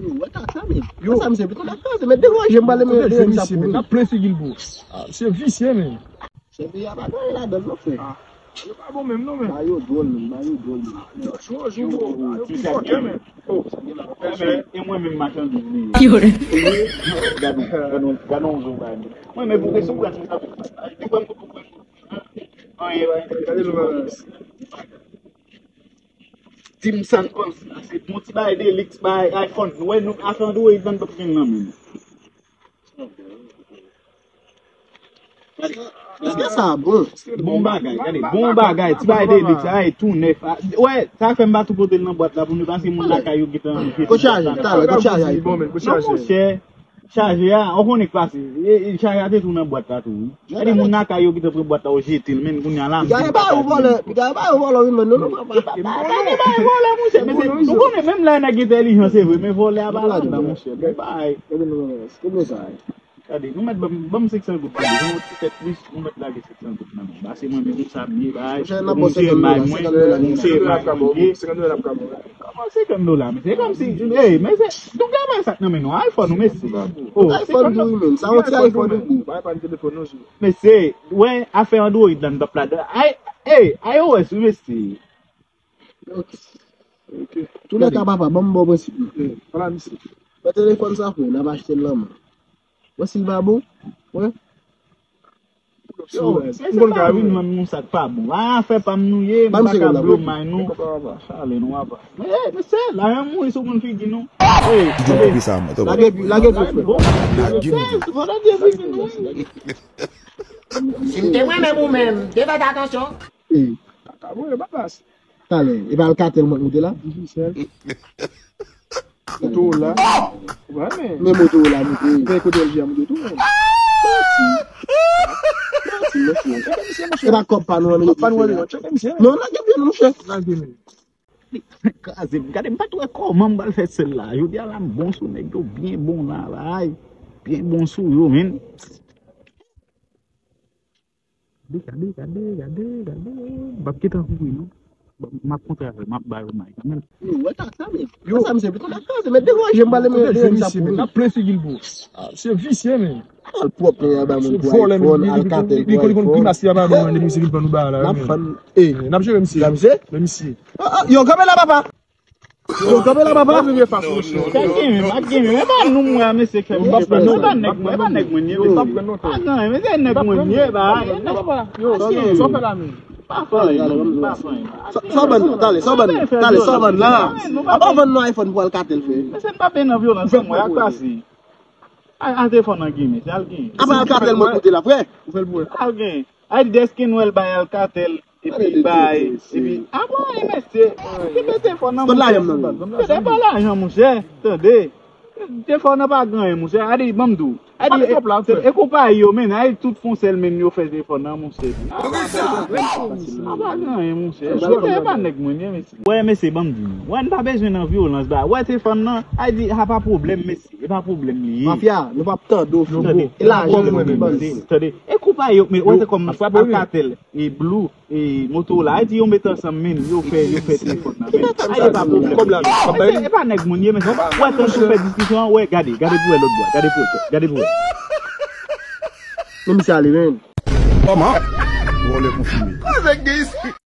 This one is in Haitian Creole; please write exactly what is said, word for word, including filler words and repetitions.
Yo, wè kaka, men. Yo. Sa, misye pito la kraze, men deranje m pale, men deranje sa pou mwen. N ap plen figi l pou. Ah, misye visye, men. Chèf, peyi a pa gen anyen ladan l non, frè. Ah, yo pa bon menm non, men. Ba yo dwòl, men, ba yo dwòl, men. Yo cho, yo pi fòkè, men. Oh. E mwen menm machandiz li ye. Gad yon, gad yon, gad yon zo bay men. Mwen menm pou kesyon pou gad sa. Di mwen pou pou. Anyen bay. Gade nou balans. Di m sa n panse la, se bon ti bagay Delix, bagay iPhone. Nou wè nou afè Android la n p ap jwenn nan men. Èske sa bon? Bon bagay, gade, bon bagay, ti bagay Delix, ay, tou nèf. Ah, wè, sa fè m pa tou pote l nan bwat la pou nou, paske moun lakay yo gentan jete. Kot chaje, talè, kot chaje iPhone? Non, monchè. Chaje a, ou konnen k pase. E, e, chaje a te tou nan bwat la tou, wi. Gade moun lakay yo ki te pran bwat la, yo jete l, men kounye a la, m vin pa ka di. Gade ba yo vòlè, gade ba yo vòlè, wi, men non, non, papa. Gade ba yo vòlè, monchè, men se, nou konnen menm lè nèg entèlijan, se vre, men vòlè a pa ladan, monchè. Men bay. Gade, nou mèt ban m, ban m senk san goud pou li. Yon ti tèt plis, nou mèt lage senk san goud nan men. Ba, se mwen menm sa m ye, bay. Monchè, n ap ba w senkant dola, senkant dola, senkant dola n ap ka ba w. Kòman senkant dola, mesye? Se kòmsi, ey, mesye, nou ka bay sa k nan men nou, iPhone ou, mesye. Oh, iPhone tou, wi, menm. Sa yon ti iPhone tou. Bay pa n telefòn non, sou. Mesye, wè, afè Android la, n p ap ladan. Ay, ey, iOS, wi, mesye. Ok. Ok. Toulèka, papa, ban m ba w prensip mwen. Fè telefòn sa, frè, n ap achte l nan men. Wè si l pa bon. Wè. Yo, mesye pa vin vann nou sa k pa bon. A, afè pa m nou ye, m pa ka blow mind nou. Chale nou apa. Men, mesye, lajan mouri sou moun figi nou. Ey, lage, lage pou frè. Mesye, fò Bondye vini nou. Si m te mwen menm ou menm, m te fè atansyon. Ey. Talè, e pa Alcatel mwen moute la? Dificil. Motorola. Wè, men. Men Motorola moute. Men kote L G a moute tou, men. Mèsi. Mèsi, mèsi. E pa kòb pa nou an, men. Kòb pa nou an, men. Non, lage byen, monchè. Lage, men. Kraze m. Gade, m pa t wè kòman m pral fè sèl la. Jodi a la, m bon sou nèg yo, byen bon la, bay. Byen bon sou yo, men. Gade, gade, gade, gade, gade. M p ap gentan kouri, non. Bon, m ap kontre avè l, m ap ba yo may kanmenm. Yo, wè kaka, men. Yo. Sa, misye pito la kraze, men deranje m pale, men deranje sa pou mwen. N ap plen figi l pou. Ah, misye visye, men. Al pwòp, men, aba moun pou iPhone, Alcatel pou iPhone. Li konn grimas li aba moun, depi misye vin pran nou ba la. N ap fann. Ey, n ap jere misye. Jere misye? Men misye. Ah, ah, yo, kanpe la, papa. Yo, kanpe la, papa. Pa gen menm, pa gen menm. E pa nou mwen a, mesye, k fè m. E pa nèg mwen, e pa nèg mwen ye, mesye. Pa gen anyen, mesye, nèg mwen ye, ba. Yo, sa w fè la menm? Pa fè anyen, pa fè anyen. Sa w vann nan, talè, sa w vann nan, talè, sa w vann la. Apa w vann nan iPhone pou Alcatel, frè? Mesye, n pa byen nan vyolans, mwen ak pase. Al, al telefòn nan gen, mesye, al gen. Apa Alcatel mwen koute la, frè? Ou fè l pou mwen. Al gen. Ay, dèske nou al bay Alcatel. Epi bay, epi, a bon, e mesye, ki mete fò nan monchè. Tande, pa lajan, monchè, tande. Te fò nan pa gen anyen, monchè. A di, ban m di w. A di, e, e konpayi yo, men, a di, tout fon sèl, men, yo fè te fò nan, monchè. A pa gen anyen, monchè. Monchè, e pa nèg mwen ye, mesye. Wè, mesye, ban m di nou. Wè, n pa bezwen nan vyolans, ba. Wè, te fò nan, a di, a pa pwoblèm, mesye. E pa pwoblèm li ye. Mafya, nou p ap tande w, Figo. E lajan nou ki bandi. Tande, e konpayi yo, men, wè, se kòm Alcatel. E Blue, e Motorola, a di yo met ansanm, men, yo fè, yo fè telefòn nan, men. A, e pa pwoblèm. E, e pa nèg moun ye, men. Wè, tankou fè diskisyon an, wè, gade, gade pou wè lòt bò, gade pou wè, gade pou wè. Men misye ale, men. Kòman? Vòlè konfime.